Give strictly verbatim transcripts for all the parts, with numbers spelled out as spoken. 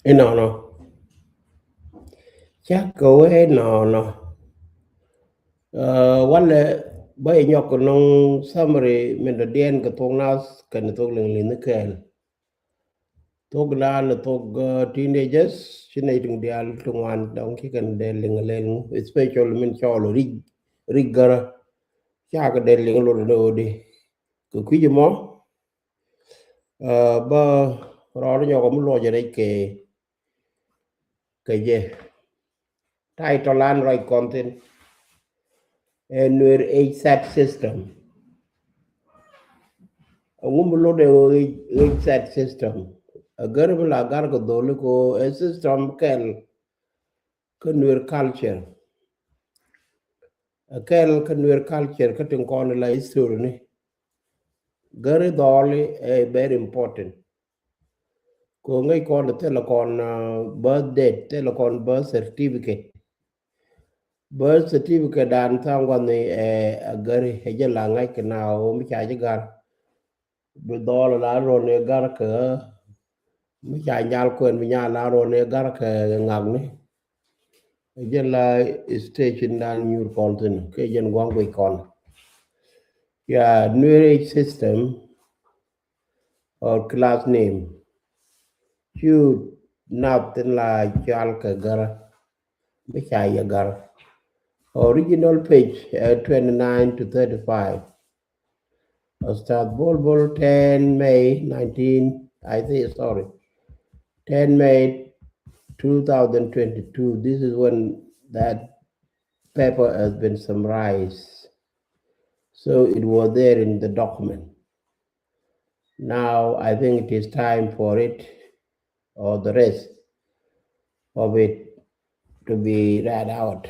Inɔnɔ. Cak kɛ wee nɔnɔ. Walɛ bä inyɔk kɛ nɔŋ summary min dɔ̱diɛn kɛ thok Naath kɛnɛ thok Liŋli̱n ni kɛɛl. Thok naan ni thok teenagers ci nɛy tiŋ diaal ti ŋuan dɔŋ ci kɛn dee liŋ lɛl ŋu, especially min cɔɔl ric, ric gärä. Cakɛ dee liŋ lot ni ɣöö di kɛ kui̱c mɔ. Bä rɔɔd nyɔkɔ mi luɔcɛ rɛc kɛ, kɛ jɛ. Title an ruac kɔn thin ɛ Nuer HSAT system. Ɛŋu mi lot ɛ HSAT system? Ɛ gär mi la gar kɛ dholi ko ɛ system kɛl kä Nuer culture. Ɛ kɛl kä Nuer culture kä tin kɔn la history ni. Gär dholi ɛ very important. Ko ŋäc kɔn thilɛ kɔn birth date, thilɛ kɔn birth certificate. Birth certificate dan tha̱a̱ŋ gua̱ni ɛ agäri ɛ jɛ la ŋa̱c kɛ na ɣöö mi ca ji̱ gar. Bi dhɔl la ruɔn ɛ gar kɛ mi ca nyal kuɛn bi nyal la ruɔn ɛ gar kɛ ŋakni. Ɛ jɛ la station dan nyuur kɔn thin kɛ jɛn gua̱ŋ guic kɔn. Ya Nuer age system or class name. Cu Naath tin la cɔal kɛ gär mi ca yɛ gär. Original page twenty-nine to thirty-five. Ustadh Bol Bol, ten May nineteen, I think, sorry, ten May two thousand twenty-two. This is when that paper has been summarized. So it was there in the document. Now I think it is time for it or the rest of it to be read out,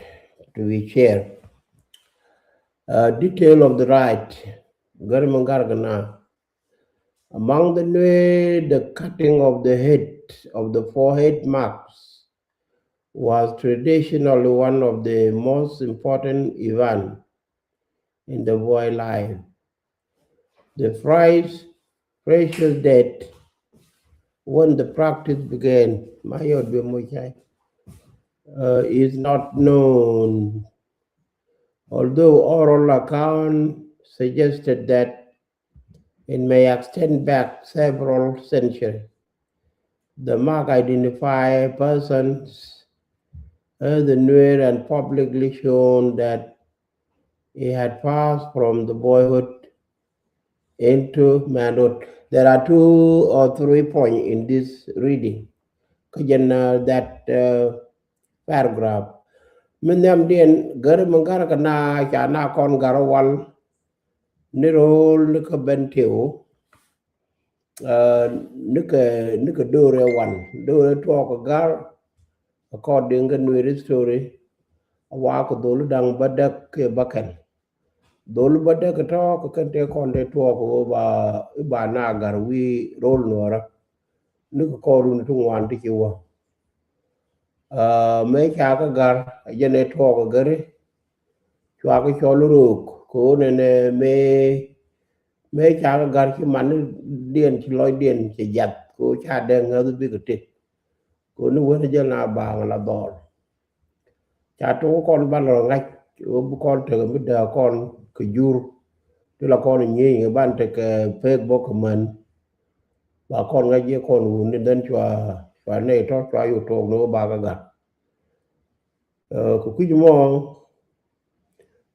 to be shared. Detail of the right. Gär mi gar kɛ na. Among the Nuer, the cutting of the head, of the forehead marks, was traditionally one of the most important events in the boy life. The precise date when the practice began, my yard be much, uh, is not known, although oral account suggested that it may extend back several centuries. The mark identify persons as the Nuer and publicly shown that he had passed from the boyhood into manhood. There are two or three points in this reading. Kä jɛn, uh, that, uh, paragraph. Min nhiam diɛn gär mi gar kɛ na ca na kɔn gar wal ni rol ni kä ben tiw. Uh, ni kɛ, ni kɛ do̱rɛ wal, do̱rɛ tuɔɔk kɛ gar, according kɛ Nuer history, a wa kɛ dhol daŋ bädäk kɛ bäkɛl. Dhol bädäk kɛ tɔɔk kɛ kɛn tëë kɔn tëë tuɔɔk kɛ ɣöö ba, i̱ ba na gar wi̱i̱ rol nuɔrä. Ni kɛ kɔn run ti ŋuan ti ci wä. Uh, mëë ca kɛ gar, a jɛn ɛ tuɔɔk kɛ gäri, cua kɛ cɔl rook, kɛ ɣöö nɛnɛ mëë, mëë ca kɛ gar ci man ni diɛn ci lɔcdiɛn ci jiath, kɛ ɣöö ca dee ŋäth bikɛ tek. Kɛ ɣöö ni wen jɛ na baaŋ la dhɔl. Ca tok kɔn ban rɔ ŋa̱c, ɣöö bi kɔn tekɛ mi dee kɔn kɛ jur. Ti la kɔn nyieny kɛ ban tekɛ pek bɔ kɛ män. Ba kɔn ŋa̱c jɛ kɔn wun ni dhän cua, cua nɛy tɔ cua yuk tok ni wä ba kä gat. Ɛ, kɛ kui̱c mɔ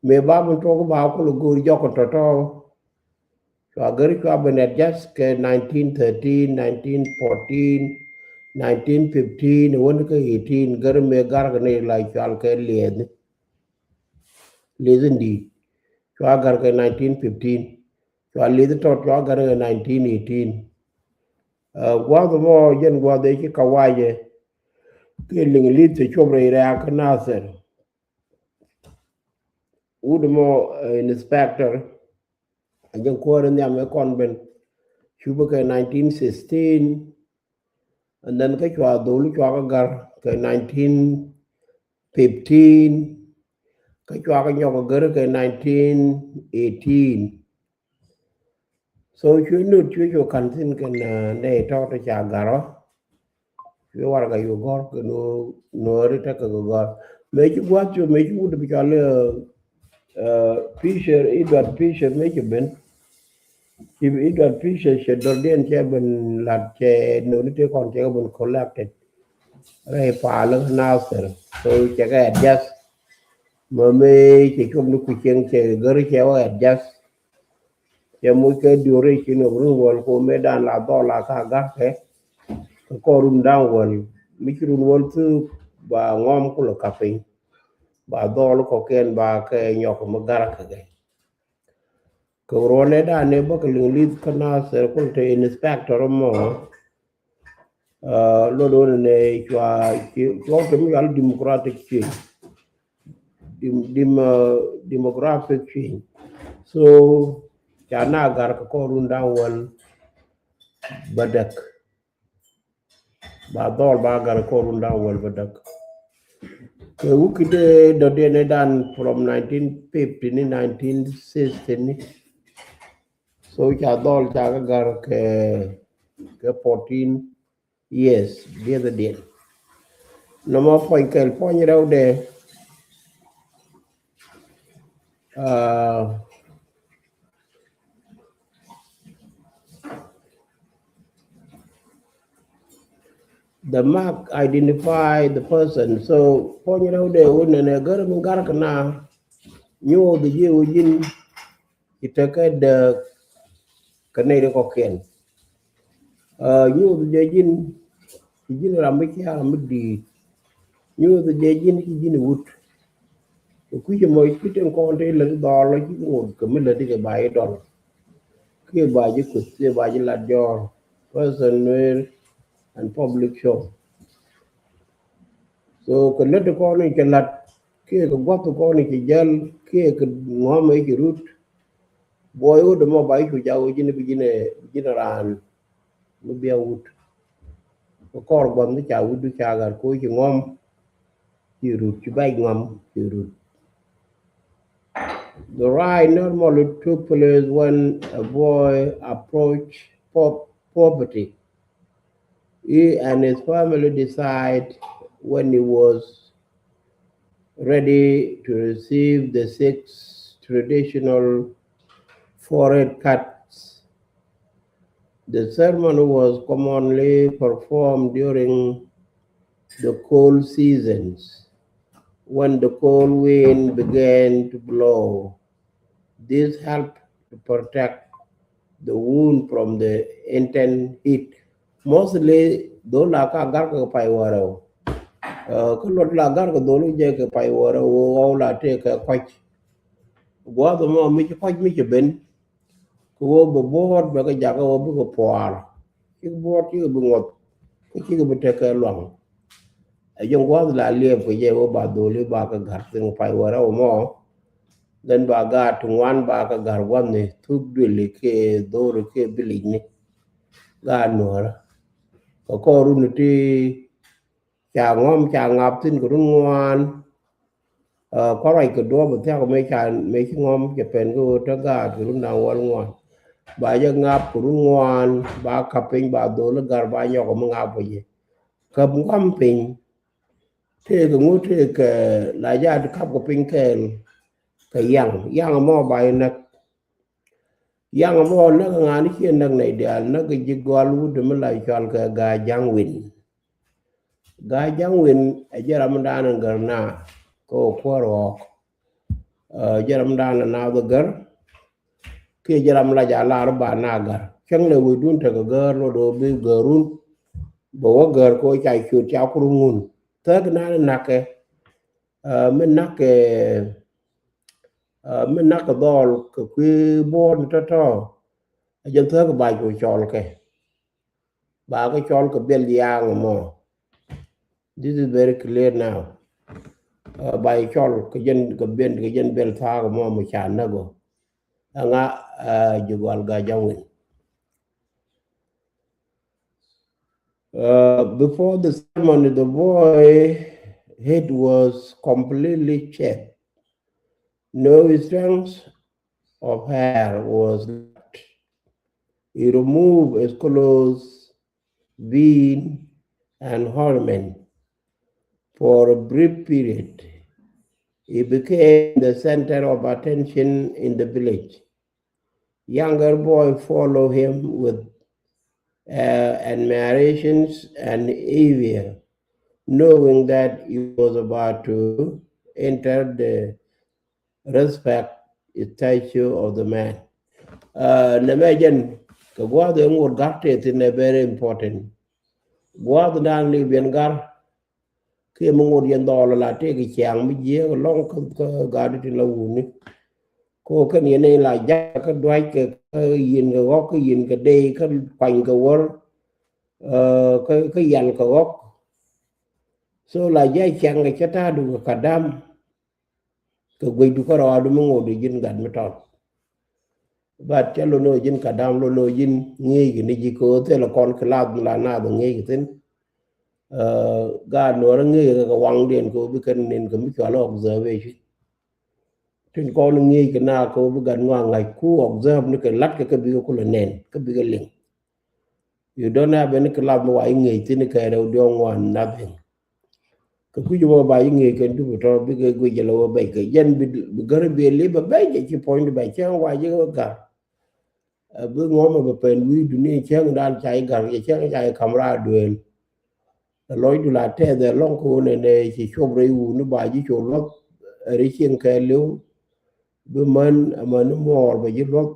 mëë ba min tok ba kul go̱o̱r jɔk tɔ̱tɔ̱. Cua gär cua ben adjust kɛ nineteen thirteen, nineteen fourteen, nineteen fifteen, wän kä eighteen, gär mëë gar kɛ ni la cual kɛ lieth. Lieth in di̱i̱t. Cua gar kɛ nineteen fifteen. Cua lieth tɔt cua gar kɛ nineteen eighteen. Ɛ, gua̱th mɔ jɛn gua̱th ëë ci kawacɛ. Kɛ liŋ lieth cɛ cuɔp rɛy rɛ̈ɛ̈k kä Nathir. Wut mɔ, ɛ, inspector. A jɛn kuäär in nhiam ɛ kɔn ben. Cupɛ kɛ nineteen sixteen. And then kä cua dhol cua kä gar kɛ nineteen fifteen. Kä cua kä nyɔk kä gär kɛ nineteen eighteen. So cu nut cu cu kan thin kɛn, uh, nɛy tɔt ca gar ɔ. Kɛ warɛga yuk gɔ̱r kɛ Nuääri tekɛ kɛ gɔ̱r. Mëë ci gua̱th cu, mëë ci wut bi cɔal i̱, uh, Fisher, Edward Fisher mëë ci ben. Ci Edward Fisher cɛ dɔ̱rdiɛn cɛ ben la̱t, cɛ nööni tëë kɔn cɛ kɛ ben collected rɛy pal Nasir. So cɛ kɛ adjust. Mɛ mëë cɛ cuɔp ni kucieŋ cɛ gär cɛ wä adjust. Cɛ moc kɛ during ci nɔk run wäl ko mëë dan la dhɔl la ka ga̱rkɛ. Kɛ kɔr run dan wäl, mi ci run wäl thuk ba ŋɔm kulɛ kap piny. Ba dhɔl kɔkiɛn ba kɛ nyɔk mi ga̱rkɛ kɛ. Kɛ ruɔnɛ dan ni bä kɛ liŋ lith kä Nasir kul te inspector mɔ. Uh, lot wun ni cua, cua te mi yal democratic change. Dem-, dem-, uh, demographic change. So ca na gar kɛ kɔr run dan wäl bädäk. Ba dhɔl ba gar kɔr run dan wäl bädäk. Kɛ wukidɛ dɔ̱diɛn ni dan from nineteen fifty ni nineteen sixty ni. So ca dhɔl ca kɛ gar kɛ, kɛ fourteen years dieth diɛn. Nɔmɔ puɔ̱ny kɛl puɔ̱ny rɛwdɛ. Uh, the mark identify the person. So puɔ̱ny rɛwdɛ wun nɛ nɛ gär mi gar kɛ na nyuɔth ji̱ wä ji̱n. Ci tekɛ dääk kɛ nɛy ti kɔ̱kiɛn. Uh, nyuuth jɛ ji̱n, ci ji̱n ram mi cia mi di̱i̱t. Nyuuth jɛ ji̱n ci ji̱n wut. Kɛ kui̱c mɔ ci tin kɔn ti lät dhɔl ci ŋot kɛ mi lät kɛ ba yi dɔl. Kiɛ ba ji̱ kuth, kiɛ ba ji̱ lat jɔɔr. Person Nuer and public show. So kɛ lät kɔn ni cɛ lat, kiɛ kɛ gua̱th kɔn ni cɛ jäl, kiɛ kɛ ŋɔ̱m i̱ cɛ rut. Buɔy wä dämɔ ba i̱ cu ca wä ji̱n bi ji̱n, bi ji̱n raan mi bia wut. Kɛ kɔr gua̱th mi ca wut du ca gat ko ci ŋɔ̱m, ci rut, ci bac ŋɔ̱m, ci rut. The ride normally took place when a boy approached po-, puberty. He and his family decide when he was ready to receive the six traditional forehead cuts. The ceremony was commonly performed during the cold seasons when the cold wind began to blow. This help to protect the wound from the intense heat. Mostly, dhol la ka gar kɛ pay wärɛw. Uh, kä luɔt la gar kɛ dhol jɛ kɛ pay wärɛw, wä la tëë kɛ kɔc. Gua̱th mɔ mi ci kɔc mi ci ben. Kɛ wä bɛ buɔt bɛ kɛ jakä wä bikɛ puaar. Cik buɔt cik bi ŋuɔth. Kä cik bi tekɛ luaŋ. Ɛ jɛ ŋuɔth la liɛp kɛ jɛ wä ba dholi ba kɛ ga̱r thiŋ pay wärä wä mɔ. Then ba gaat ti ŋuan ba kɛ ga̱r gua̱thni thuk duëli kɛ dhori kɛ bilicni. Gaat nuɔrä kɛ kɔɔrun ti ca ŋɔm ca ŋap thi̱n kɛ run ŋuan. Kɔrɔc kɛ duɔ̱ɔ̱p thiak mëë ca mëë ci ŋɔm cɛ pɛn kɛ ɣöö te gaat kɛ run da̱ŋ wäl ŋuan. Ba jɛ ŋap kɛ run ŋuan ba kap piny ba dholi ga̱r ba nyɔk mi ŋap kɛ jɛ. Käp ŋuam piny. Tëëkɛ ŋut tëëkɛ la jaat ka̱pkɛ piny kɛɛl. Kɛ yaŋ, yaŋ mɔ ba yɛ näk. Yaŋ mɔ näk ŋa̱a̱n ciɛ näk nɛy diaal, näk ji̱ gɔal wut mi la cɔal kɛ Gaa Ja̱ŋ Win. Gaa Ja̱ŋ Win ɛ jɛ ram dan gär na kɛ kuäär ɣɔɔk. Ɛ jɛ ram dan naath gär. Kiɛ jɛ ram la ja lar ba na gär. Cäŋ lɛ wecdun tekɛ gär lɔ do̱o̱ bi gärun. Bɛ wä gär kɛ wä ca ciöt ca kur ŋun. Thäk nan nakɛ. Ɛ mi nakɛ, ɛ mi nakɛ dhɔl kɛ kui̱ buɔ̱ɔ̱t ni tɔ̱tɔ̱. Ɛ jɛ thäk ba cu cɔl kɛ. Ba kɛ cɔl kɛ biɛl yaŋ mɔ. This is very clear now. Ɛ ba cɔl kɛ jɛn kɛ biɛl kɛ jɛn biɛl thaak mɔ mi ca näk ɔ. Ɛŋa, ɛ ji̱ gɔal Gaa Ja̱ŋ Win. Uh, before the ceremony, the boy head was completely shaved. No strand of hair was left. He removed his clothes, bean, and Horman. For a brief period, he became the center of attention in the village. Younger boy follow him with uh, admirations and envy, knowing that he was about to enter the respect statue of the man. Uh, nɛ mɛ jɛn kɛ gua̱a̱th ɛ ŋot ga̱r tëë thin ɛ very important. Gua̱a̱th dan li biɛn ga̱r kiɛ mi ŋot yɛn dhɔɔl la tëë kɛ ciaŋ mi jiɛɛk lɔŋ kä kä ga̱r ti la wuni. Ko kɛn yɛn la jakä duac kɛ kä yin kɛ ɣɔk kä yin kɛ dey kä kuany kɛ wär. Uh, kä kä yal kɛ ɣɔk. So la jɛ ciaŋ kɛ cä ta̱a̱du kɛ kadam. Kɛ guecdu kä rɔɔdu mi ŋot ji̱n gat mi tɔt. But cä lo̱n ɔ ji̱n kadam lo̱n ɔ ji̱n ŋi̱i̱c kɛ ni ji̱ kɛ ɣöö thilɛ kɔn kɛ lath mi la naath ŋi̱i̱c kɛ thin. Uh, gaat nuɔrä ŋi̱i̱c kɛ kɛ waŋdiɛn kɛ ɣöö bi kɛn nin kɛ mi cual observation. Tin kɔn ŋi̱i̱c kɛ na kɛ ɣöö bi gat ŋɔak ŋa̱c ku observe ni kɛ la̱t kɛ kɛ bikɛ kulɛ nɛn kɛ bikɛ liŋ. You don't have any club mi wa iŋi̱i̱c thin kɛ rɛw diɔ̱ŋ wan nothing. Kɛ kui̱c mɔ ba iŋi̱i̱c kɛn dup tɔ bikɛ guic jɛ lɛ wä bɛc kɛ jɛn bi gär bi li̱p a bɛc jɛ ci puɔ̱ny di bɛc cäŋ wa ji̱ wä ga̱r. Ɛ bi ŋɔmɛ bɛ pɛn wi̱i̱ duni cäŋ dan ca i̱ ga̱r jɛ cäŋ ca i̱ ka̱m raar duëël. Ɛ lɔcdu la tɛth ɛ lɔŋ ko̱n ɛn ɛ ci cop rɛy wuni ba ji̱ cop luɔth. Ɛ ri cieŋ kɛ li̱w bi män ɛ män ni muɔɔr bɛ ji̱ luɔth.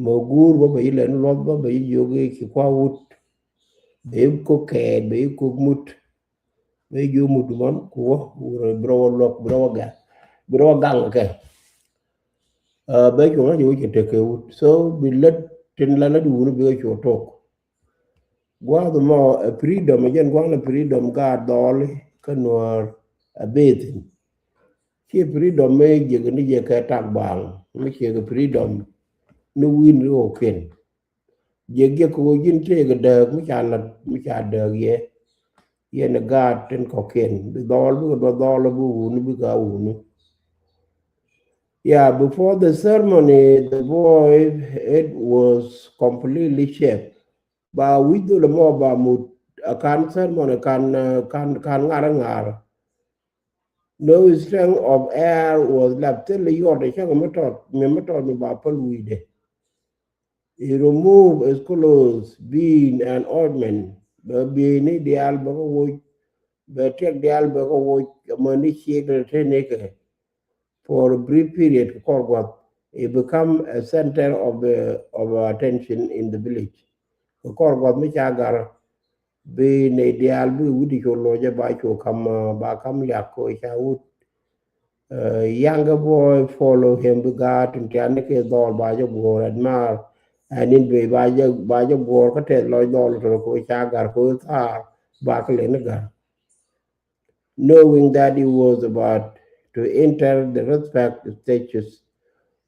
Mɛ guur bä bɛ yi lɛn luɔth bä bɛ yi jiök i̱ ci kua wut. Bɛ yi kok kɛɛt bɛ yi kok mut. Bɛ yi jiök mut mɔn ku wä wurɛ bi rɔ wä luɔk bi rɔ wä gaŋ bi rɔ wä gaŋ kɛ. Bɛ cuɔ̱ŋ a ci wä ci tek kɛ wut so bi lät tin la lät wuni bi kɛ cuɔ tok. Gua̱a̱th mɔ ɛ freedom ɛ jɛn gua̱a̱th ɛ freedom gaat dhɔɔli kä nuäär ɛ bethin. Ci freedom mëë jiäk ni jɛ kɛ tak baaŋ mi ciɛ kɛ freedom ni wi̱n ri ɣɔkiɛn. Jiäk jiäk kɛ ɣöö ji̱n tëëkɛ dääk mi ca lat mi ca dääk yɛ. Yɛn ɛ gaat tin kɔ̱kiɛn bi dhɔɔl bikɛ duɔth dhɔɔl bi wuni bikɛ a wuni. Yeah, before the ceremony, the boy, it was completely shaped. Ba wi̱c dhol ɛmɔ ba mut a kan ceremony kan, uh, kan, kan ŋar ŋar. No strength of hair was left. Thil yɔt ɛ cäŋ mi tɔt mi mi tɔt mi ba päl wi̱i̱dɛ. He remove his clothes, bean and ointment. Bɛ bieyni diaal bɛ kä woc. Bɛ tiɛk diaal bɛ kä woc. Amäni ciek te te nikɛ. For a brief period kɛ kɔr gua̱th, it become a center of the, of attention in the village. Kɛ kɔr gua̱th mi ca gar bi nɛy diaal bi wi̱cdɛ cu loc ɛ ba cu kam, uh, ba kam liak kɛ ca wut. Uh, younger boy follow him bi gaat tin tiani kɛ dhɔl ba jɛ guɔ̱ɔ̱r admire. Ɛn in bi ba jɛ, ba jɛ guɔ̱ɔ̱r kä tɛth lɔc dhɔl tɔrɔ kɛ ca gar kɛ thaar ba kɛ leni gar. Knowing that he was about to enter the respect status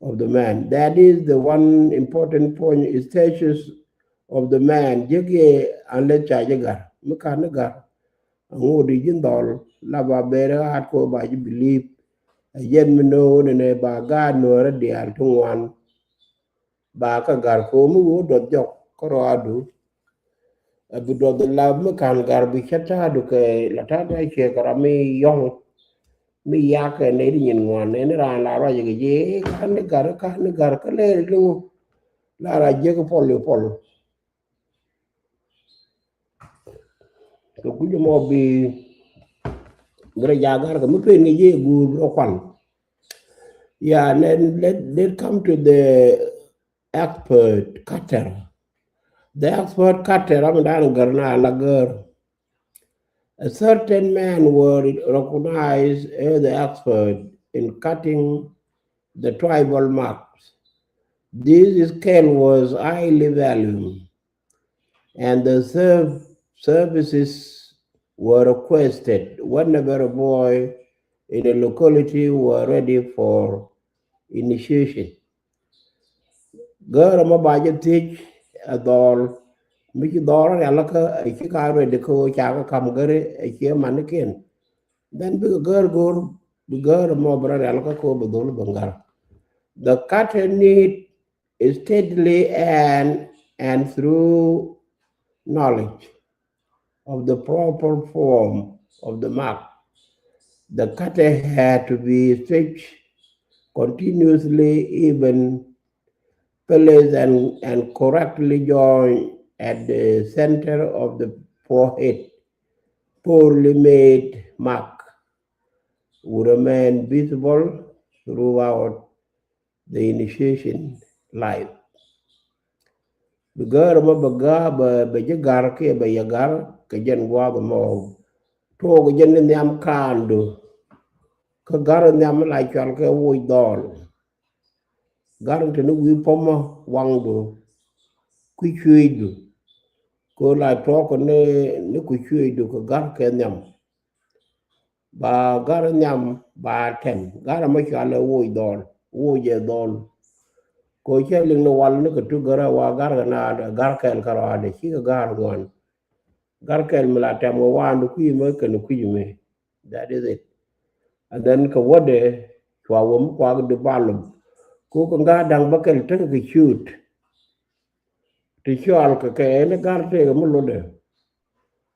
of the man. That is the one important point, status of the man. Jiäk yɛ an lɛ ca jɛ gar mi kan ni gar. Aŋot di ji̱n dhɔl la ba ber ɣa̱a̱t kɔ ba ji̱ believe. Ɛ jɛn mi no̱o̱n ɛnɛ ba gaat nuäärä diaal ti ŋuan. Ba kä gar ko̱o̱m mi wee duɔth jɔk kä rɔaadu. Ɛ bi duɔth la mi ka̱n gar bi cä ta̱a̱du kɛ la ta̱a̱du a ciɛ kɛ ram mi yɔ̱ŋ. Mi yakɛ nɛy ti nyin ŋuan nɛy ni raan la ruacɛ kɛ ji̱ ka̱n ni gar ka̱n ni gar kä lɛɛr liŋu. La ra jiäk pɔl i̱ pɔl. Kɛ kui̱c mɔ bi bi rɔ jagar kɛ mi pen kɛ ji̱ guur bi rɔ kual. Yeah, and then let, let come to the expert cutter. The expert cutter, I'm down in Garna, Lagar. A certain man were recognized as the expert in cutting the tribal marks. This skill was highly valued, and the serv-, services were requested whenever a boy in a locality were ready for initiation. Gäärä mɔ ba jɛ thiec ɛ dhɔl mi ci dhɔl rialikä ɛ ci ka ready kä ca kä kam gäri ɛ ci manikiɛn. Then bikɛ gäär go̱o̱r bi gäärä mɔ bi rɔ rialikä kä bi dhol bi gär. The cutter need steadily and, and through knowledge. of the proper form of the mark. The cutter had to be stretched continuously, even placed and, and correctly joined at the center of the forehead. Poorly made mark would remain visible throughout the initiation life. Bi gär mɔ bɛ gär, bɛ, bɛ ji̱ gär kiɛ bɛ yɛ gär kɛ jɛn gua̱a̱th mɔ. Tuɔɔk jɛn ni nhiam kaandu. Kä gär nhiam la cual kɛ woc dhɔl. Gär ni te ni wi̱i̱ pɔmɔ waŋdu. Kui̱ cuëëcdu. Kɛ la tuɔɔk ni, ni kui̱ cuëëcdu kɛ gär kɛ nhiam. Ba gär nhiam ba tɛm. Gär mɔ cual ɛ woc dhɔl, woc ɛ dhɔl. Kɛ cɛ liŋ ni wal ni kɛ tu gär wa gär kɛ na gär kɛl kɛ rɔadɛ, cikɛ gär ŋuan. Gär kɛl mi la tɛm kɛ wandu kui̱ mɛ kɛn kui̱ mɛ. That is it. And then kɛ wädɛ cua wä mi kuak develop. Kɛ kɛ ŋa̱ da̱ŋ bä kɛl tekɛ kɛ ciöt. Ti cual kɛ kɛ ɛn gär tekɛ mi lotdɛ.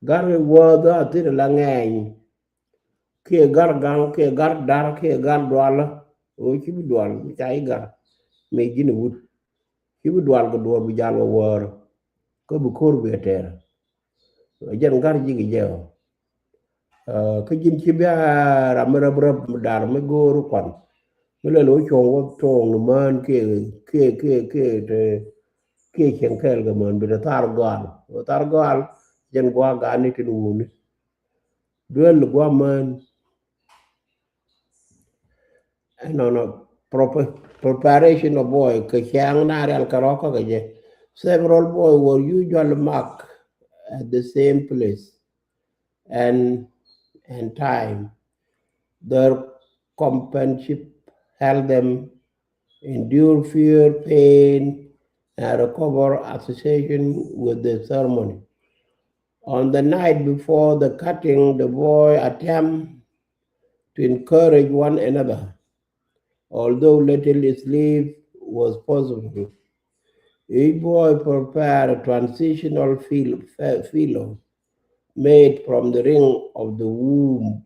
Gär wäth a thil la ŋɛɛny. Kiɛ gär gaŋ, kiɛ gär dar, kiɛ gär dual. Ɣöö ci bi dual mi ca i̱ gär. Mëë ji̱n wut. Ci bi dual kɛ duɔ̱ɔ̱r bi jal kɛ wäär. Kä bi ko̱r bi ɛ tɛɛr. Ɛ jɛn gär ji̱ kɛ jɛ ɔ. Kä ji̱n ci bia ram mi räp räp mi dar mi go̱o̱r kuan. Mi lɛ lo̱ cuɔ̱ŋ wä tuɔɔŋ ni mään kiɛ, kiɛ, kiɛ, kiɛ te, kiɛ cieŋ kɛɛl kɛ mään bi te thar gɔal. Wä thar gɔal, jɛn gua̱a̱ gan ni tin wuni. Duel gua̱a̱ mään. Ɛnɔnɔ, preparation of boy kɛ cäŋ na rial kɛ rɔ̱ kä kɛ jɛ. Several boy were usually marked at the same place and, and time. Their companionship helped them endure fear, pain, and recover association with the ceremony. On the night before the cutting, the boy attempt to encourage one another, although little sleep was possible. Each boy prepared a transitional fil-, fe-, pillow made from the ring of the womb,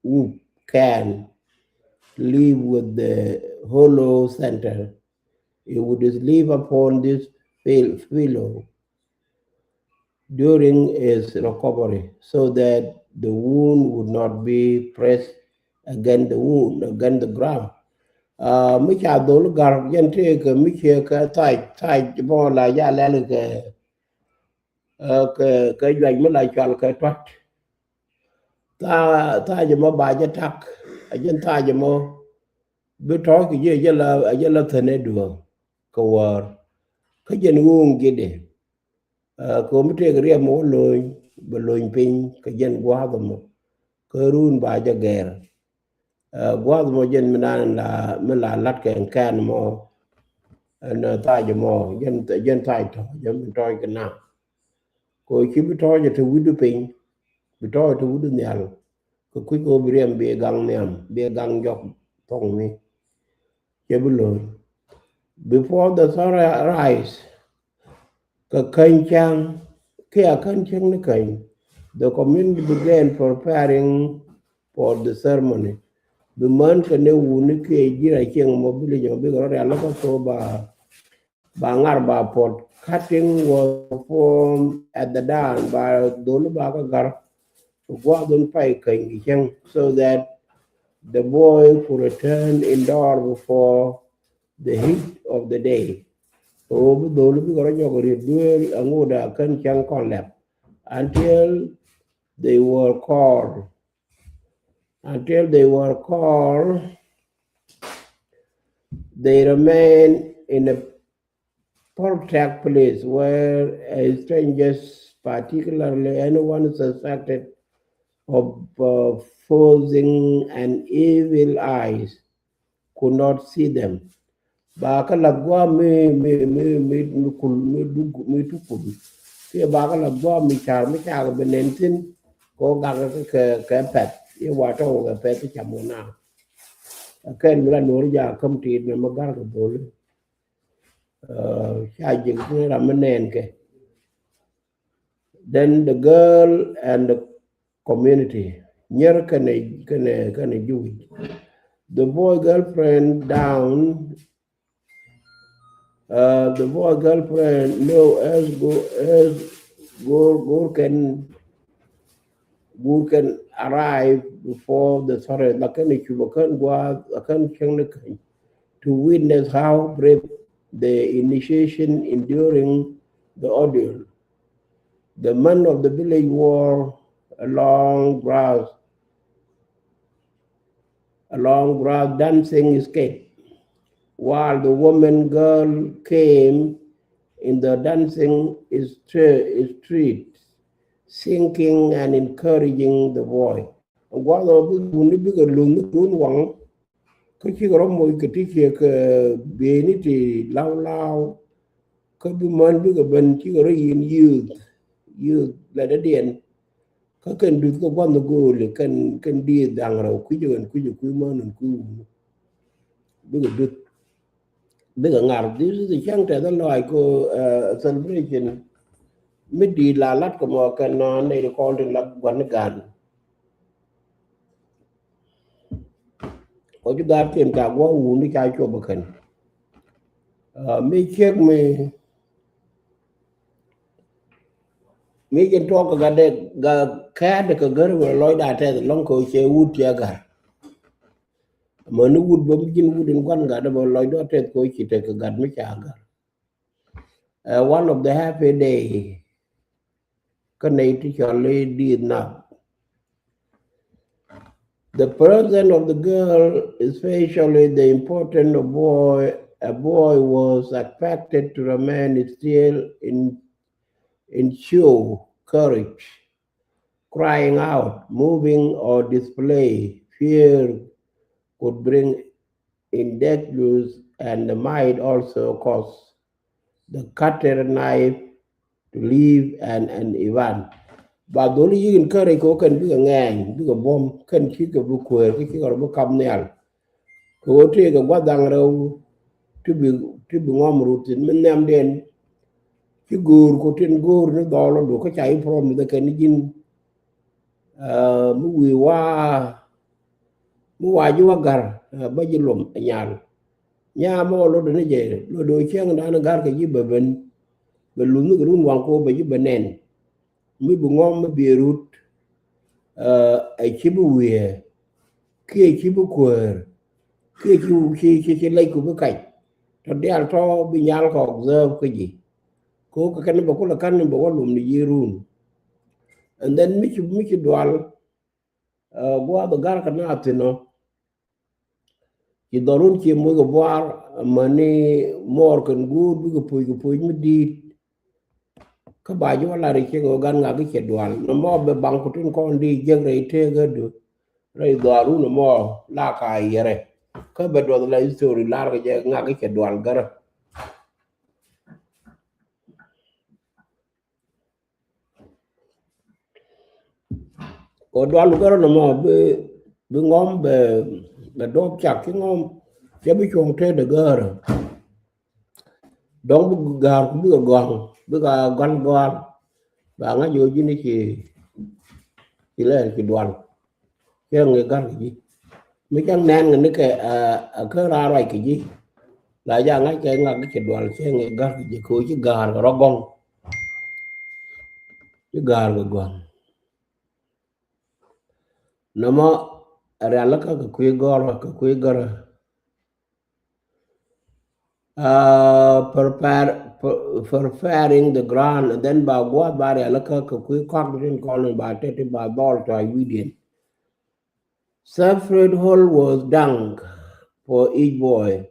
whoop can live with the hollow center. He would sleep upon this pil-, pillow during his recovery so that the wound would not be pressed against the wound, against the ground. Uh, mi ca dhol gar jɛn tëëkɛ mi ciɛ kɛ thac, thac bɔ la ja lɛl kɛ, uh, kɛ, kɛ juac mi la cual kɛ tuat. Tha-, thac mɔ ba jɛ tak, a jɛn thac mɔ bi tɔ̱ kɛ ji̱ a jɛ la, a jɛ la thäne duɔ̱ɔ̱ŋ kɛ wäär. Kä jɛn ɣööŋ ji̱dɛ. Ɛ, kɛ ɣöö mi tëëk riɛm mi wä lo̱ny, bɛ lo̱ny piny kɛ jɛn gua̱a̱th ɛmɔ. Kä run ba jɛ gɛr. Ɛ, gua̱a̱th ɛmɔ jɛn mi naan la, mi la la̱t kɛ ɛn kɛn ɛmɔ. Ɛn, ɛ, thac ɛmɔ, jɛn, jɛn thac tɔ̱, jɛn mi tɔ̱ɔ̱c kɛ na. Kɛ ɣöö ci bi tɔ̱ɔ̱c ɛ te wi̱cdu piny, bi tɔ̱ɔ̱c ɛ te wi̱cdu nhial. Kɛ kui̱ kɛ ɣöö bi riɛm bi gaŋ nhiam, bi gaŋ jɔk thɔŋ mi. Cɛ bi lo̱ny. Before the sun ri-, rise, kɛ käny cäŋ, kiɛ a kän cäŋ ni käny, the community began preparing for the ceremony. Bi män kɛ ni wuni kiɛ ji̱n a cieŋ mɔ bi lic mɔ bikɛ rɔ rial lä kä thok ba, ba ŋar ba puɔt. Cutting was performed at the dawn, ba dholi ba kä gar. Gua̱a̱th in pay käny kɛ cäŋ, so that the boy could return indoor before the heat of the day. Ɣöö bi dholi bikɛ rɔ jɔk riet duëël aŋot a kän cäŋ kɔn lɛp. Until they were called. Until they were called, they remain in a protect place where a strangers, particularly anyone suspected of, uh, posing an evil eyes, could not see them. Ba kä lath gua̱a̱ mi, mi, mi, mi, mi kul, mi duk, mi tukul. Kiɛ ba kä lath gua̱a̱ mi car, mi car bi nɛn thi̱n, kɛ ɣöö gak kɛ, kɛ, kɛ pɛth. I̱ wa tɔ̱ kɛ pɛth i̱ cam kɛ na. Ɛ kɛn mi la nuɔ̱ɔ̱ri jakä käm ti̱i̱t mɛ mi gar kɛ dholi. Ɛ, ca ji̱ kɛ ram mi nɛn kɛ. Then the girl and the community. Nyɛr kɛnɛ, kɛnɛ, kɛnɛ juwic. The boy girlfriend down. Uh, the boy girlfriend know as go as go go can go can arrive before the threat. Lakin if you can go, I can change the kind to witness how brave the initiation enduring the ordeal. The man of the village wore a long grass, a long grass dancing skirt, while the woman girl came in the dancing stre- street, singing and encouraging the boy. Guath ɔ bik wuni bikɛ luny ni kun waŋ. Kä cikɛ rɔ moc kɛ ti ciɛ kɛ bieyni ti law law. Kä bi män bikɛ ben cikɛ rɔ yin youth, youth lɛ dädiɛn. Kä kɛn duth kɛ guath ni go̱o̱li kɛn kɛn dieth daŋ rɛw kui̱cɛ kɛn kui̱cɛ kui̱ män in kui̱ wuni. Bikɛ duth bikɛ ŋar. This is the cäŋ tɛth a lɔac ko, uh, celebration. Mi di̱i̱t la lat kɛ mɔ kɛn nɔ nɛy ti kɔn ti la gua̱n ni gan. Kɔ ci gaat tim ca guɔ wuni ca cuɔp kɛn. Uh, mi ciek mi mi jin tuɔk kɛ gat de ga kɛɛt kɛ gär wä lɔc da tɛth lɔŋ kɛ cɛ wut cɛ gar. Mɛ ni wut bä mi jin wut in guan gat de bä lɔc dɔ tɛth kɛ ci tɛth kɛ gat mi ca gar. Uh, one of the happy day. Kä nɛy ti cɔl i̱ dieth nath. The presence of the girl, especially the important of boy, a boy was expected to remain still in in show courage, crying out, moving or display fear could bring index use and might also cause the cutter knife to leave an, an event. Ba dholi yikin kärɛ ko kɛn bikɛ ŋɛɛny bikɛ buɔm kɛn cikɛ bi kueer kä cikɛ rɔ bi kap nhial. Kɛ ɣöö tëëkɛ gua̱th da̱ŋ rɛw ti bi ti bi ŋɔm rut thi̱n mi nhiamdiɛn. Ci go̱o̱r ko tin go̱o̱r ni dhɔl ɔ du kä ca i̱ promise kɛn ni ji̱n. Mi wi̱i̱ wa mi wa ji̱ wa ga̱r bä ji̱ luɔm ɛ nyal. Nyam ɔ lot ni jɛ lot do cieŋ dan ga̱r kɛ ji̱ bɛ ben bɛ luth ni kɛ run waŋ ko bɛ ji̱ bɛ nɛn. Mi bi ŋɔm mi bi rut ɛ ci bi wiee kiɛ ci bi kueer kiɛ ci ci ci lɛc ku bi kac. Tɔ diaal tɔ bi nyal kɛ observe kä ji̱. Ko kɛ kɛn bɛ kulɛ kan ni bɛ wä lum ni ji̱ run. And then mi ci mi ci dual guath gat kɛ na thin ɔ. Ci dhɔrun ci moc kɛ buar amäni muɔɔr kɛn guur bikɛ puc kɛ puc mi di̱i̱t. Kä ba ji̱ wä lar i̱ ciek ɣöö gan ŋak i̱ cɛ dual nɔmɔ bɛ baŋ ku tin kɔn di jiäk rɛy tëëk ɣädu rɛy dhɔaarun ɛmɔ la ka yɛrɛ. Kä bɛ duɔth la history lar kɛ jɛ ŋak i̱ cɛ dual gärä. Kɛ dual gärä nɔmɔ bi bi ŋɔm bɛ bɛ dɔɔp cak ci ŋɔm cɛ bi cuɔ̱ŋ tëë dɛ gärä. Dɔ̱ŋ bi ga̱a̱r ku bikɛ gɔ̱a̱ŋ bikɛ gɔ̱a̱ŋ gɔ̱a̱r. Ba ŋa̱c ɣöö ji̱n ci ci lɛɛr ci dual. Cɛ ŋi̱ ga̱r kɛ ji̱ mi cäŋ nɛɛn kɛ ni kɛ a kä raar ruac kɛ ji̱. La ja ŋa̱c kɛ ŋak ci dual cɛ ŋi̱ ga̱r kɛ ji̱ kɛ ɣöö ci ga̱a̱r kɛ rɔ gɔ̱ŋ. Ci ga̱a̱r kɛ gɔ̱a̱ŋ. Nɔmɔ rialikä kɛ kui̱ gɔ̱rä kɛ kui̱ gɔ̱rä. Uh, prepare, pre- preparing the ground, and then ba gua̱a̱th ba rialikä kɛ kui̱ kɔak tin kɔn ba teti ba dhɔl tɔac wi̱diɛn. Separate hole was dug for each boy.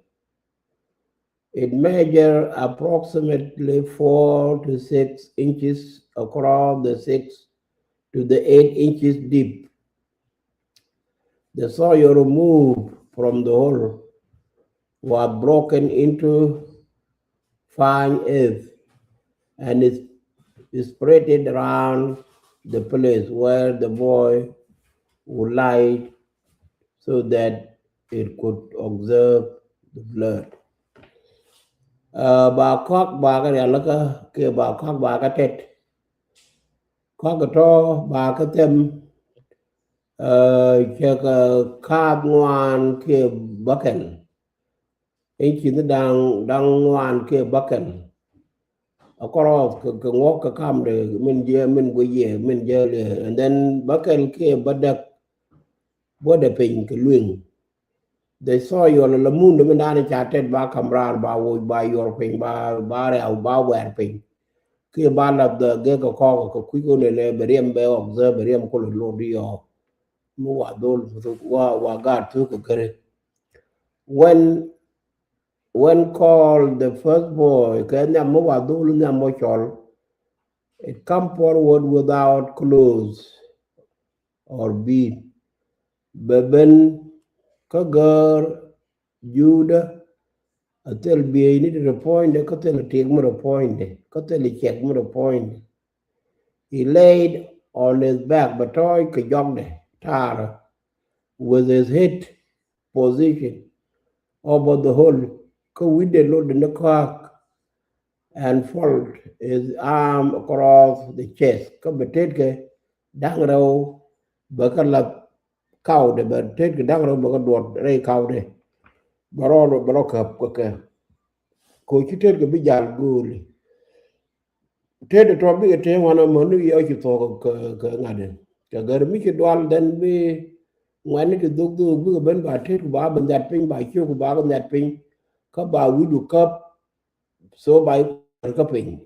It measured approximately four to six inches across the six to the eight inches deep. The soil removed from the hole was broken into fine earth and is spread it around the place where the boy would lie so that it could observe the blood. Uh, ba kɔak ba kɛ rialikä kɛ ba kɔak ba kɛ tɛt. Kɔakɛ tɔ̱ ba kä them, eh, cɛ kɛ kaath ŋuan kiɛ bäkɛl. Inchi ni da̱ŋ, da̱ŋ ŋuan kiɛ bäkɛl. Across kɛ, kɛ ŋuɔk kɛ kamdɛ min jiɛ, min guic yɛ, min jiɛ liɛ. And then bäkɛl kiɛ bädäk, bädɛ piny kɛ lueŋ. The soil, la mundɛ min da̱a̱n ca tɛt ba ka̱m raar, ba woc, ba yuɔr piny, ba, ba rɛw, ba wɛr piny. Kiɛ ba lath the gek kɛ kɔk kɛ kui̱ kɔn nɛ bɛ riɛm bɛ observe, bɛ riɛm kulɛ lor di yɔ. Mi wa dhol wa, wa gaat thuk kɛ gɛrɛ. When, when called the first boy, kɛ nhiam mi wa dhol nhiam mɔ cɔl, it come forward without clothes or bead. Bɛ ben kä gäär Juda, a thil bieyni ti rɛ puɔ̱nydɛ, kä thil tiek mi rɛ puɔ̱nydɛ, kä thil cɛk mi rɛ puɔ̱nydɛ. He laid on his back, bɛ tɔɔc kɛ jɔkdɛ taarä, with his head position over the hole, kä wi̱cdɛ lotdɛ ni kɔak, and fold his arm across the chest, kä bɛ tetkɛ da̱ŋ rɛw bɛ kä lath kawdɛ, bɛ tetkɛ da̱ŋ rɛw bɛ kä duɔt rɛy kawdɛ. Bɛ rɔ, bɛ rɔ käp kɛ kɛ. Ko ci tetkɛ bi jal go̱o̱li. Tetkɛ tɔ bikɛ te wan amä ni yɔ ci thok kɛ, kɛ ŋa̱t in. Kɛ gär mi ci dual, then bi ŋuɛ̈tni ti dhuk dhuk bikɛ ben ba tetkɛ ba bi nhiat piny, ba ciök ba kɛ nhiat piny. Kä ba wi̱cdu käp. So ba i̱ kuäär kä piny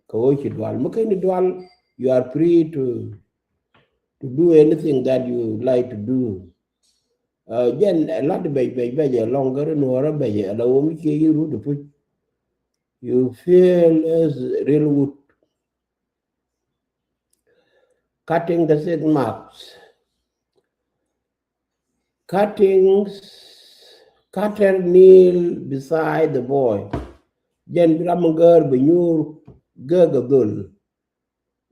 kɛ ɣöö ci dual. Mi keni dual, you are free to, to do anything that you like to do. Uh, jɛn ɛ lat bɛc, bɛc, bɛc ɛ lɔŋ gäri nuɔɔrä bɛc ɛ la wä mi cie yi rut ipuc. You feel as real wood. Cutting the six marks. Cutting, cutter kneel beside the boy. Jɛn bi ram mi gäär bi nyuur gäk a dhol.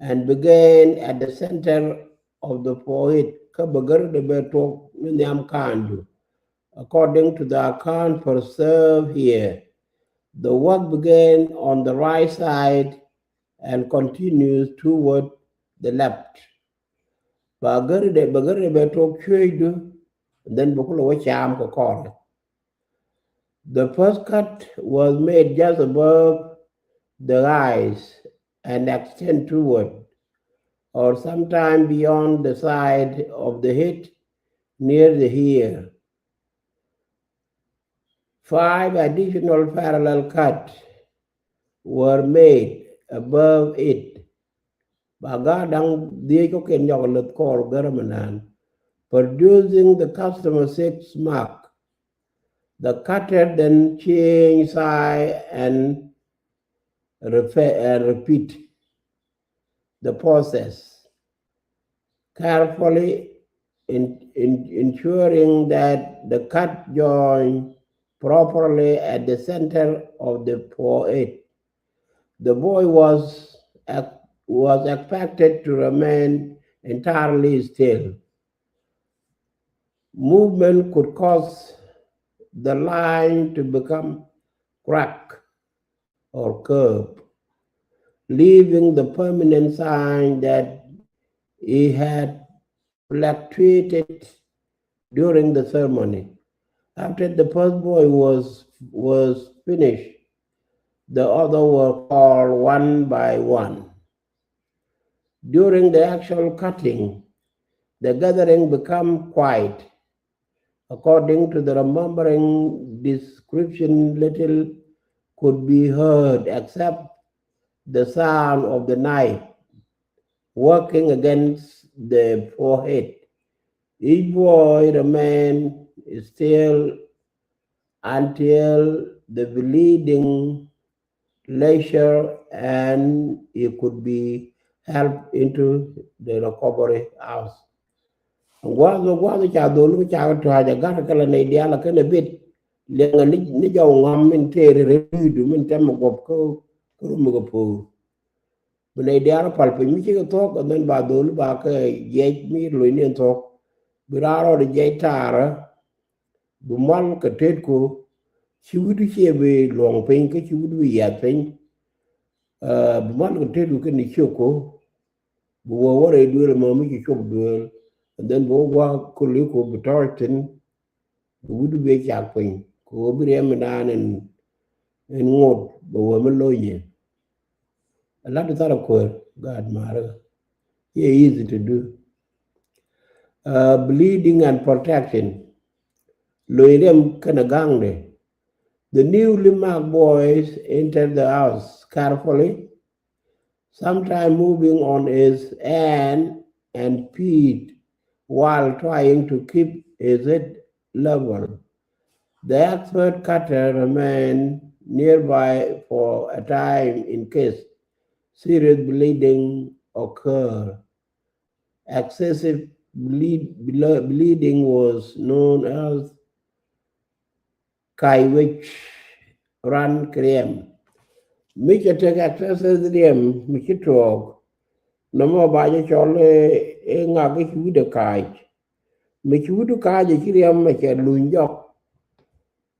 And began at the center of the forehead. Kä bɛ gärädɛ bɛ tuɔk ni nhiam kaandu. According to the account preserved here, the work began on the right side and continues toward the left. Ba gärädɛ, ba gärädɛ bɛ tuɔk cueecdu, and then bɛ kulɛ wä caam kɛ kɔrɛ. The first cut was made just above the eyes and extend toward, or sometime beyond the side of the head near the ear. Five additional parallel cuts were made above it. Ba gaat da̱ŋ dhieec kɔ̱kiɛn nyɔk lät kɔɔr gärä mi naan, producing the customer six mark. The cutter then change side and refe-, and repeat the process, carefully in, in, ensuring that the cut join properly at the center of the forehead. The boy was ex-, was expected to remain entirely still. Movement could cause the line to become crack or curve, leaving the permanent sign that he had fluctuated during the ceremony. After the first boy was, was finished, the other were called one by one. During the actual cutting, the gathering become quiet. According to the remembering description, little could be heard except the sound of the knife working against the forehead. Each boy remained still until the bleeding leisure and he could be helped into the recovery house. Gua̱a̱th, gua̱a̱th ca dhol mi ca tua̱a̱c a ga̱r kɛ la nɛy diaal a kɛn a bit liɛŋɛ ni, ni jɔw ŋɔm min tëëri rɛy wi̱i̱du min tɛm a guɔ̱p kä, kä rum mi kɛ po̱o̱r. Bi nɛy diaal pal piny mi cikɛ thuɔ̱k, and then ba dhol ba kɛ jiɛc mi lo̱cni ɛn thuɔ̱k. Bi raar rɔɔd jiɛc taarä. Bi mual kɛ tetku, ci wi̱cdu ciɛ bi luɔ̱ŋ piny, kä ci wi̱cdu bi yiath piny. Ɛ, bi mual kɛ tetku kɛnɛ ciökku. Bi wä wä rɛy duëël mɔ mi ci cop duëël. And then bi wä gua̱a̱k koli ko bi tɔɔc thin. Bi wut bi cak piny ko bi riɛm in daan in in ŋot bi wä mi lo̱nyɛ. A lat di thar a kuäär gaat maarä. Ye easy to do. Uh, bleeding and protection. Lo̱ny riɛm kɛnɛ ga̱ŋdɛ. The newly marked boys entered the house carefully, sometimes moving on his hand and feet while trying to keep his head level. The expert cutter remained nearby for a time in case serious bleeding occurred. Excessive bleed, ble- bleeding was known as kaiwec run cream. Mi cɛ tek excessive riɛm mi ci tuɔɔk. Nɔmɔ ba jɛ cɔl ɛ ŋak i̱ ci wi̱dɛ kaac. Mi ci wi̱du kaac ɛ ci riɛm ɛ cɛ luny jɔk.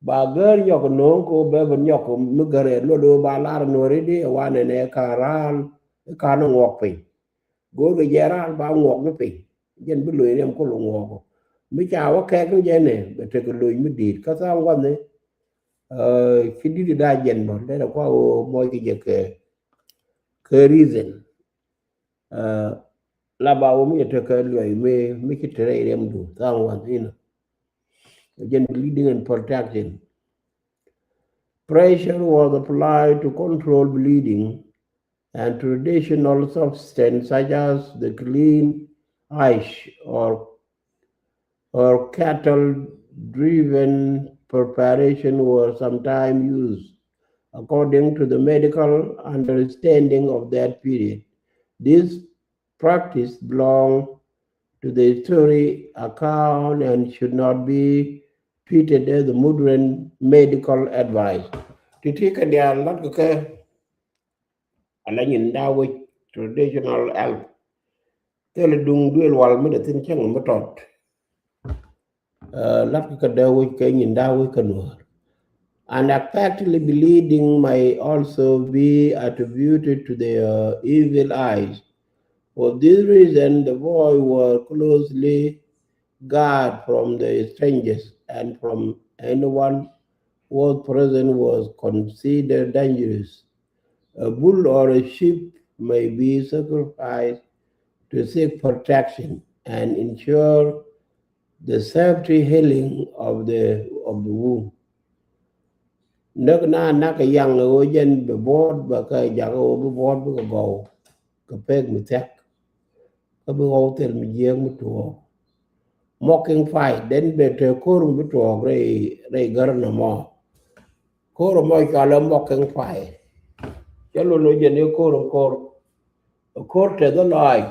Ba gär nyɔk no̱o̱ŋ ko bɛ bɛ nyɔk mi gär ɛ luɔt ɛ ba lar nuɔri di ɛ wanɛ nɛ ka raal ɛ ka ni ŋuɔk piny. Go̱o̱r kɛ jɛ raal ba ŋuɔk ni piny. Jɛn bi lo̱ny riɛm kul ŋuɔk. Mi ca wä kɛɛk ni jɛ nɛ bɛ tek lo̱ny mi di̱i̱t kä tha̱a̱ŋ wath ni. Ci di̱t da jɛn bä dee dɛ kua ɣöö mɔc kɛ jɛ kɛ kɛ reason. La ba wä mi jɛ tekɛ luɛy mi mi ci te rɛy riɛmdu tha̱a̱ŋ wath inɔ. Jɛn bleeding and protection. Pressure was applied to control bleeding, and traditional substance such as the clean ash or or cattle-driven preparation were sometimes used according to the medical understanding of that period. This practice belong to the history account and should not be treated as the modern medical advice. Titi kɛ diaal lat kɛ kɛ ala nyin da wec traditional health. Thilɛ duŋ duël wal mi dee thin cäŋ mi tɔt. Lat kɛ kɛ dee wec kɛ nyin da wec kɛ nuɔ̱ɔ̱r. And effectively bleeding may also be attributed to the uh, evil eyes. For this reason, the boy was closely guard from the strangers and from anyone whose presence was considered dangerous. A bull or a sheep may be sacrificed to seek protection and ensure the safety healing of the of the womb. Näk na nak a yaŋ a ɣöö jɛn bɛ buɔ̱ɔ̱t bɛ kɛ jak a ɣöö bi buɔ̱ɔ̱t bikɛ gɔw kɛ pek mi thiak. Kä bi ɣɔw thil mi jiääk mi tuɔɔk. Mocking fight den bɛ te ko̱r mi bi tuɔɔk rɛy rɛy gär nɔmɔ. Ko̱r mɔ cɔalɛ mocking fight. Cä lon ɣöö jɛn i̱ ko̱r in ko̱r. Ko̱r tɛth a lɔaac